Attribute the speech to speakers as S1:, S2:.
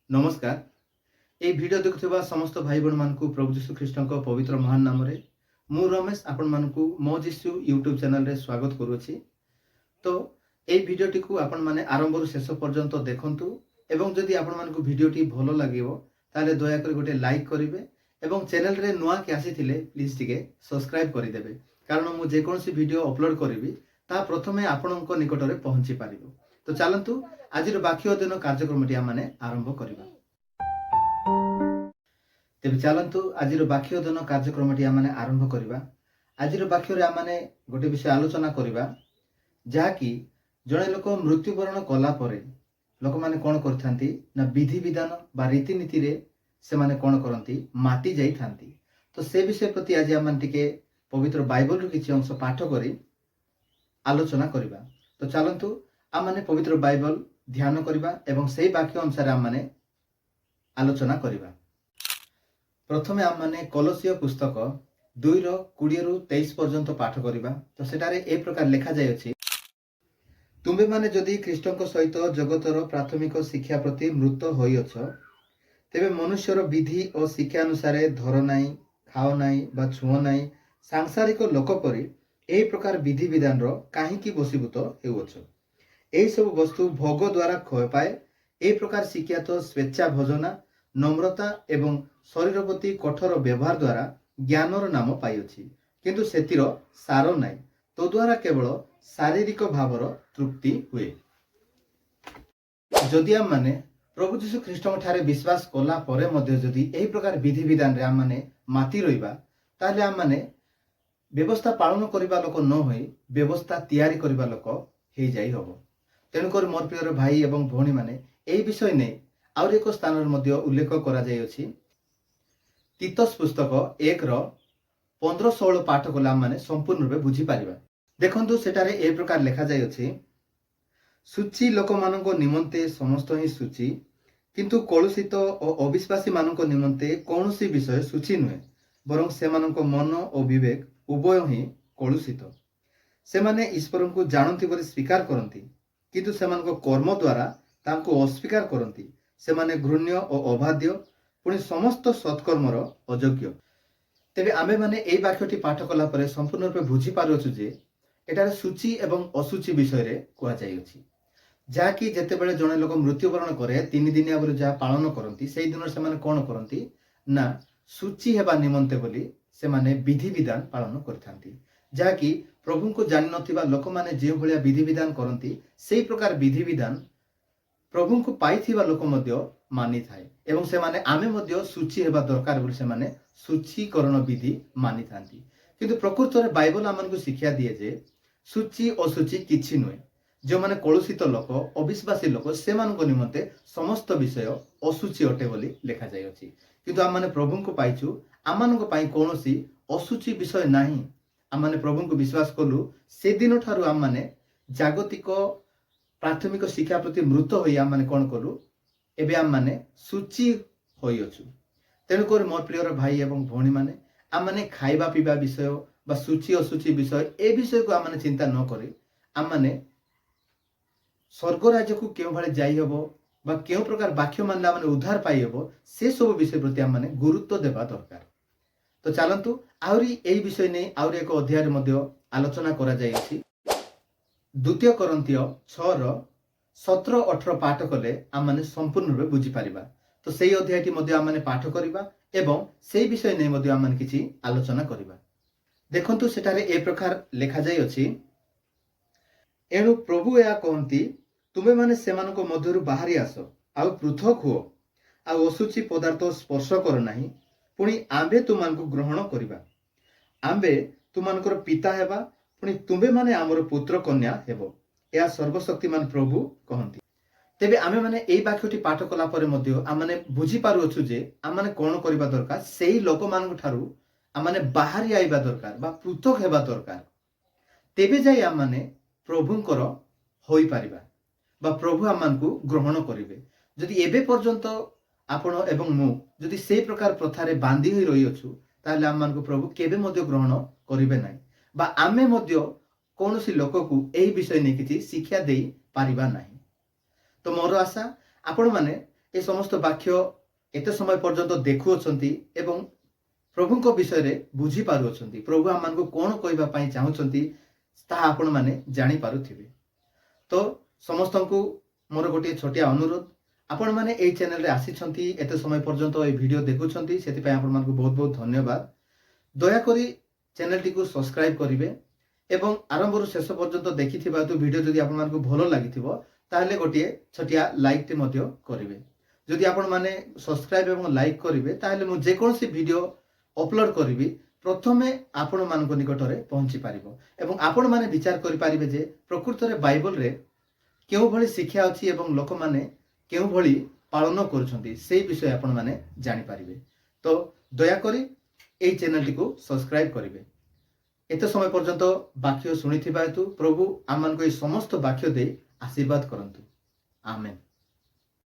S1: ନମସ୍କାର। ଏହି ଭିଡ଼ିଓ ଦେଖୁଥିବା ସମସ୍ତ ଭାଇ ଭଉଣୀମାନଙ୍କୁ ପ୍ରଭୁ ଯୀଶୁ ଖ୍ରୀଷ୍ଟଙ୍କ ପବିତ୍ର ମହାନ ନାମରେ ମୁଁ ରମେଶ ଆପଣମାନଙ୍କୁ ମୋ ଯୀଶୁ ୟୁଟ୍ୟୁବ୍ ଚ୍ୟାନେଲରେ ସ୍ୱାଗତ କରୁଅଛି। ତ ଏହି ଭିଡ଼ିଓଟିକୁ ଆପଣମାନେ ଆରମ୍ଭରୁ ଶେଷ ପର୍ଯ୍ୟନ୍ତ ଦେଖନ୍ତୁ ଏବଂ ଯଦି ଆପଣମାନଙ୍କୁ ଭିଡ଼ିଓଟି ଭଲ ଲାଗିବ, ତାହେଲେ ଦୟାକରି ଗୋଟେ ଲାଇକ୍ କରିବେ ଏବଂ ଚ୍ୟାନେଲରେ ନୂଆ କି ଆସିଥିଲେ ପ୍ଲିଜ୍ ଟିକେ ସବସ୍କ୍ରାଇବ୍ କରିଦେବେ, କାରଣ ମୁଁ ଯେକୌଣସି ଭିଡ଼ିଓ ଅପଲୋଡ଼ କରିବି, ତାହା ପ୍ରଥମେ ଆପଣଙ୍କ ନିକଟରେ ପହଞ୍ଚି ପାରିବ। ତ ଚାଲନ୍ତୁ, ଆଜିର ବାକ୍ୟ ଅଧ୍ୟୟନ କାର୍ଯ୍ୟକ୍ରମଟି ଆମମାନେ ଆରମ୍ଭ କରିବା। ତେବେ ଚାଲନ୍ତୁ, ଆଜିର ବାକ୍ୟ ଅଧ୍ୟୟନ କାର୍ଯ୍ୟକ୍ରମଟି ଆମମାନେ ଆରମ୍ଭ କରିବା। ଆଜିର ବାକ୍ୟରେ ଆମମାନେ ଗୋଟେ ବିଷୟ ଆଲୋଚନା କରିବା, ଯାହାକି ଜଣେ ଲୋକ ମୃତ୍ୟୁବରଣ କଲା ପରେ ଲୋକମାନେ କ'ଣ କରିଥାନ୍ତି ନା ବିଧିବିଧାନ ବା ରୀତିନୀତିରେ ସେମାନେ କ'ଣ କରନ୍ତି, ମାତି ଯାଇଥାନ୍ତି। ତ ସେ ବିଷୟ ପ୍ରତି ଆଜି ଆମମାନେ ଟିକେ ପବିତ୍ର ବାଇବଲରୁ କିଛି ଅଂଶ ପାଠ କରି ଆଲୋଚନା କରିବା। ତ ଚାଲନ୍ତୁ, ଆମମାନେ ପବିତ୍ର ବାଇବଲ ଧ୍ୟାନ କରିବା ଏବଂ ସେଇ ବାକ୍ୟ ଅନୁସାରେ ଆମମାନେ ଆଲୋଚନା କରିବା। ପ୍ରଥମେ ଆମମାନେ କଲସୀୟ ପୁସ୍ତକ 2ର 20ରୁ 23 ପର୍ଯ୍ୟନ୍ତ ପାଠ କରିବା। ତ ସେଠାରେ ଏ ପ୍ରକାର ଲେଖାଯାଇଅଛି, ତୁମ୍ଭେମାନେ ଯଦି ଖ୍ରୀଷ୍ଟଙ୍କ ସହିତ ଜଗତର ପ୍ରାଥମିକ ଶିକ୍ଷା ପ୍ରତି ମୃତ ହୋଇଅଛ, ତେବେ ମନୁଷ୍ୟର ବିଧି ଓ ଶିକ୍ଷା ଅନୁସାରେ ଧର ନାହିଁ, ଖାଅ ନାହିଁ ବା ଛୁଅଁ ନାହିଁ, ସାଂସାରିକ ଲୋକ ପରି ଏହି ପ୍ରକାର ବିଧିବିଧାନର କାହିଁକି ବଶୀଭୂତ ହେଉଅଛ? ଏହି ସବୁ ବସ୍ତୁ ଭୋଗ ଦ୍ୱାରା କ୍ଷୟ ପାଏ। ଏହି ପ୍ରକାର ଶିକ୍ଷା ତ ସ୍ୱେଚ୍ଛା ଭଜନା, ନମ୍ରତା ଏବଂ ଶରୀର ପ୍ରତି କଠୋର ବ୍ୟବହାର ଦ୍ୱାରା ଜ୍ଞାନର ନାମ ପାଇଅଛି, କିନ୍ତୁ ସେଥିର ସାର ନାହିଁ। ତଦ୍ୱାରା କେବଳ ଶାରୀରିକ ଭାବର ତୃପ୍ତି ହୁଏ। ଯଦି ଆମମାନେ ପ୍ରଭୁ ଯୀଶୁ ଖ୍ରୀଷ୍ଟଙ୍କ ଠାରେ ବିଶ୍ୱାସ କଲା ପରେ ମଧ୍ୟ ଯଦି ଏହି ପ୍ରକାର ବିଧିବିଧାନରେ ଆମମାନେ ମାତି ରହିବା, ତାହେଲେ ଆମମାନେ ବ୍ୟବସ୍ଥା ପାଳନ କରିବା ଲୋକ ନ ହୋଇ ବ୍ୟବସ୍ଥା ତିଆରି କରିବା ଲୋକ ହେଇଯାଇ ହବ। ତେଣୁକରି ମୋର ପ୍ରିୟର ଭାଇ ଏବଂ ଭଉଣୀମାନେ, ଏହି ବିଷୟ ନେଇ ଆହୁରି ଏକ ସ୍ଥାନରେ ମଧ୍ୟ ଉଲ୍ଲେଖ କରାଯାଇଅଛି। ତୀତସ ପୁସ୍ତକ 1ର 15-16 ପାଠ କଲେ ଆମମାନେ ସମ୍ପୂର୍ଣ୍ଣ ରୂପେ ବୁଝିପାରିବା। ଦେଖନ୍ତୁ, ସେଠାରେ ଏ ପ୍ରକାର ଲେଖାଯାଇଅଛି, ଶୁଚି ଲୋକମାନଙ୍କ ନିମନ୍ତେ ସମସ୍ତ ହିଁ ଶୁଚି, କିନ୍ତୁ କଳୁଷିତ ଓ ଅବିଶ୍ୱାସୀମାନଙ୍କ ନିମନ୍ତେ କୌଣସି ବିଷୟ ଶୁଚି ନୁହେଁ, ବରଂ ସେମାନଙ୍କ ମନ ଓ ବିବେକ ଉଭୟ ହିଁ କଳୁଷିତ। ସେମାନେ ଈଶ୍ୱରଙ୍କୁ ଜାଣନ୍ତି ବୋଲି ସ୍ୱୀକାର କରନ୍ତି, କିନ୍ତୁ ସେମାନଙ୍କ କର୍ମ ଦ୍ୱାରା ତାଙ୍କୁ ଅସ୍ୱୀକାର କରନ୍ତି। ସେମାନେ ଘୃଣ୍ୟ ଓ ଅବାଧ୍ୟ, ପୁଣି ସମସ୍ତ ସତ୍କର୍ମର ଅଯୋଗ୍ୟ। ତେବେ ଆମ୍ଭେମାନେ ଏଇ ବାକ୍ୟଟି ପାଠ କଲା ପରେ ସମ୍ପୂର୍ଣ୍ଣ ରୂପେ ବୁଝିପାରୁଅଛୁ ଯେ ଏଠାରେ ଶୁଚି ଏବଂ ଅଶୁଚି ବିଷୟରେ କୁହାଯାଇଅଛି, ଯାହାକି ଯେତେବେଳେ ଜଣେ ଲୋକ ମୃତ୍ୟୁବରଣ କରେ, 3 ଦିନିଆ ବୋଲି ଯାହା ପାଳନ କରନ୍ତି, ସେଇ ଦିନରେ ସେମାନେ କ'ଣ କରନ୍ତି ନା ଶୁଚି ହେବା ନିମନ୍ତେ ବୋଲି ସେମାନେ ବିଧିବିଧାନ ପାଳନ କରିଥାନ୍ତି, ଯାହାକି ପ୍ରଭୁଙ୍କୁ ଜାଣିନଥିବା ଲୋକମାନେ ଯେଉଁଭଳିଆ ବିଧିବିଧାନ କରନ୍ତି, ସେଇ ପ୍ରକାର ବିଧିବିଧାନ ପ୍ରଭୁଙ୍କୁ ପାଇଥିବା ଲୋକ ମଧ୍ୟ ମାନିଥାଏ ଏବଂ ସେମାନେ ଆମେ ମଧ୍ୟ ଶୁଚି ହେବା ଦରକାର ବୋଲି ସେମାନେ ଶୁଚିକରଣ ବିଧି ମାନିଥାନ୍ତି। କିନ୍ତୁ ପ୍ରକୃତରେ ବାଇବଲ ଆମମାନଙ୍କୁ ଶିକ୍ଷା ଦିଏ ଯେ ଶୁଚି ଅଶୁଚି କିଛି ନୁହେଁ। ଯେଉଁମାନେ କଳୁଷିତ ଲୋକ, ଅବିଶ୍ୱାସୀ ଲୋକ, ସେମାନଙ୍କ ନିମନ୍ତେ ସମସ୍ତ ବିଷୟ ଅଶୁଚି ଅଟେ ବୋଲି ଲେଖାଯାଇଅଛି। କିନ୍ତୁ ଆମମାନେ ପ୍ରଭୁଙ୍କୁ ପାଇଛୁ, ଆମମାନଙ୍କ ପାଇଁ କୌଣସି ଅଶୁଚି ବିଷୟ ନାହିଁ। ଆମମାନେ ପ୍ରଭୁଙ୍କୁ ବିଶ୍ୱାସ କଲୁ, ସେଦିନ ଠାରୁ ଆମମାନେ ଜାଗତିକ ପ୍ରାଥମିକ ଶିକ୍ଷା ପ୍ରତି ମୃତ ହୋଇ ଆମମାନେ କ'ଣ କଲୁ? ଏବେ ଆମମାନେ ଶୁଚି ହୋଇଅଛୁ। ତେଣୁକରି ମୋର ପ୍ରିୟର ଭାଇ ଏବଂ ଭଉଣୀମାନେ, ଆମମାନେ ଖାଇବା ପିଇବା ବିଷୟ ବା ଶୁଚି ଅଶୁଚି ବିଷୟ, ଏ ବିଷୟକୁ ଆମମାନେ ଚିନ୍ତା ନ କରି ଆମମାନେ ସ୍ୱର୍ଗ ରାଜ୍ୟକୁ କେଉଁଭଳି ଯାଇହେବ ବା କେଉଁ ପ୍ରକାର ବାକ୍ୟ ମାନିଲେ ଆମେ ଉଦ୍ଧାର ପାଇହେବ, ସେସବୁ ବିଷୟ ପ୍ରତି ଆମମାନେ ଗୁରୁତ୍ୱ ଦେବା ଦରକାର। ତ ଚାଲନ୍ତୁ, ଆହୁରି ଏହି ବିଷୟ ନେଇ ଆହୁରି ଏକ ଅଧ୍ୟାୟରେ ମଧ୍ୟ ଆଲୋଚନା କରାଯାଇଅଛି। ଦ୍ୱିତୀୟ କରିନ୍ଥୀୟ 6ର 17-18 ପାଠ କଲେ ଆମମାନେ ସମ୍ପୂର୍ଣ୍ଣ ରୂପେ ବୁଝିପାରିବା। ତ ସେଇ ଅଧ୍ୟାୟଟି ମଧ୍ୟ ଆମମାନେ ପାଠ କରିବା ଏବଂ ସେଇ ବିଷୟ ନେଇ ମଧ୍ୟ ଆମମାନେ କିଛି ଆଲୋଚନା କରିବା। ଦେଖନ୍ତୁ, ସେଠାରେ ଏ ପ୍ରକାର ଲେଖାଯାଇଅଛି, ଏଣୁ ପ୍ରଭୁ ଏହା କହନ୍ତି, ତୁମେମାନେ ସେମାନଙ୍କ ମଧ୍ୟରୁ ବାହାରି ଆସ ଆଉ ପୃଥକ ହୁଅ, ଆଉ ଅଶୁଚି ପଦାର୍ଥ ସ୍ପର୍ଶ କର ନାହିଁ, ପୁଣି ଆମ୍ଭେ ତୁମମାନଙ୍କୁ ଗ୍ରହଣ କରିବା। ଆମ୍ଭେ ତୁମମାନଙ୍କର ପିତା ହେବା, ପୁଣି ତୁମ୍ଭେମାନେ ଆମର ପୁତ୍ର କନ୍ୟା ହେବ। ଏହା ସର୍ବଶକ୍ତିମାନ ପ୍ରଭୁ କହନ୍ତି। ତେବେ ଆମେମାନେ ଏଇ ବାକ୍ୟଟି ପାଠ କଲା ପରେ ମଧ୍ୟ ଆମମାନେ ବୁଝିପାରୁଅଛୁ ଯେ ଆମମାନେ କ'ଣ କରିବା ଦରକାର। ସେଇ ଲୋକମାନଙ୍କ ଠାରୁ ଆମମାନେ ବାହାରି ଆଇବା ଦରକାର ବା ପୃଥକ ହେବା ଦରକାର। ତେବେ ଯାଇ ଆମମାନେ ପ୍ରଭୁଙ୍କର ହୋଇପାରିବା ବା ପ୍ରଭୁ ଆମମାନଙ୍କୁ ଗ୍ରହଣ କରିବେ। ଯଦି ଏବେ ପର୍ଯ୍ୟନ୍ତ ଆପଣ ଏବଂ ମୁଁ ଯଦି ସେଇ ପ୍ରକାର ପ୍ରଥାରେ ବାନ୍ଧି ହୋଇ ରହିଅଛୁ, ତାହେଲେ ଆମମାନଙ୍କୁ ପ୍ରଭୁ କେବେ ମଧ୍ୟ ଗ୍ରହଣ କରିବେ ନାହିଁ ବା ଆମେ ମଧ୍ୟ କୌଣସି ଲୋକକୁ ଏହି ବିଷୟ ନେଇ କିଛି ଶିକ୍ଷା ଦେଇ ପାରିବା ନାହିଁ। ତ ମୋର ଆଶା, ଆପଣମାନେ ଏ ସମସ୍ତ ବାକ୍ୟ ଏତେ ସମୟ ପର୍ଯ୍ୟନ୍ତ ଦେଖୁଅଛନ୍ତି ଏବଂ ପ୍ରଭୁଙ୍କ ବିଷୟରେ ବୁଝିପାରୁଅଛନ୍ତି, ପ୍ରଭୁ ଆମମାନଙ୍କୁ କ'ଣ କହିବା ପାଇଁ ଚାହୁଁଛନ୍ତି ତାହା ଆପଣମାନେ ଜାଣିପାରୁଥିବେ। ତ ସମସ୍ତଙ୍କୁ ମୋର ଗୋଟିଏ ଛୋଟିଆ ଅନୁରୋଧ, ଆପଣମାନେ ଏଇ ଚ୍ୟାନେଲରେ ଆସିଛନ୍ତି, ଏତେ ସମୟ ପର୍ଯ୍ୟନ୍ତ ଏଇ ଭିଡ଼ିଓ ଦେଖୁଛନ୍ତି, ସେଥିପାଇଁ ଆପଣମାନଙ୍କୁ ବହୁତ ବହୁତ ଧନ୍ୟବାଦ। ଦୟାକରି ଚ୍ୟାନେଲଟିକୁ ସବସ୍କ୍ରାଇବ୍ କରିବେ ଏବଂ ଆରମ୍ଭରୁ ଶେଷ ପର୍ଯ୍ୟନ୍ତ ଦେଖିଥିବା ହେତୁ ଭିଡ଼ିଓ ଯଦି ଆପଣମାନଙ୍କୁ ଭଲ ଲାଗିଥିବ, ତାହେଲେ ଗୋଟିଏ ଛୋଟିଆ ଲାଇକ୍ଟେ ମଧ୍ୟ କରିବେ। ଯଦି ଆପଣମାନେ ସବସ୍କ୍ରାଇବ୍ ଏବଂ ଲାଇକ୍ କରିବେ, ତାହେଲେ ମୁଁ ଯେକୌଣସି ଭିଡ଼ିଓ ଅପଲୋଡ଼ କରିବି, ପ୍ରଥମେ ଆପଣମାନଙ୍କ ନିକଟରେ ପହଞ୍ଚି ପାରିବ ଏବଂ ଆପଣମାନେ ବିଚାର କରିପାରିବେ ଯେ ପ୍ରକୃତରେ ବାଇବଲରେ କେଉଁଭଳି ଶିକ୍ଷା ଅଛି ଏବଂ ଲୋକମାନେ କେଉଁଭଳି ପାଳନ କରୁଛନ୍ତି, ସେଇ ବିଷୟ ଆପଣମାନେ ଜାଣିପାରିବେ। ତ ଦୟାକରି ଏଇ ଚ୍ୟାନେଲଟିକୁ ସବସ୍କ୍ରାଇବ୍ କରିବେ। ଏତେ ସମୟ ପର୍ଯ୍ୟନ୍ତ ବାକ୍ୟ ଶୁଣିଥିବା ହେତୁ ପ୍ରଭୁ ଆମମାନଙ୍କୁ ଏହି ସମସ୍ତ ବାକ୍ୟ ଦେଇ ଆଶୀର୍ବାଦ କରନ୍ତୁ। ଆମେନ୍।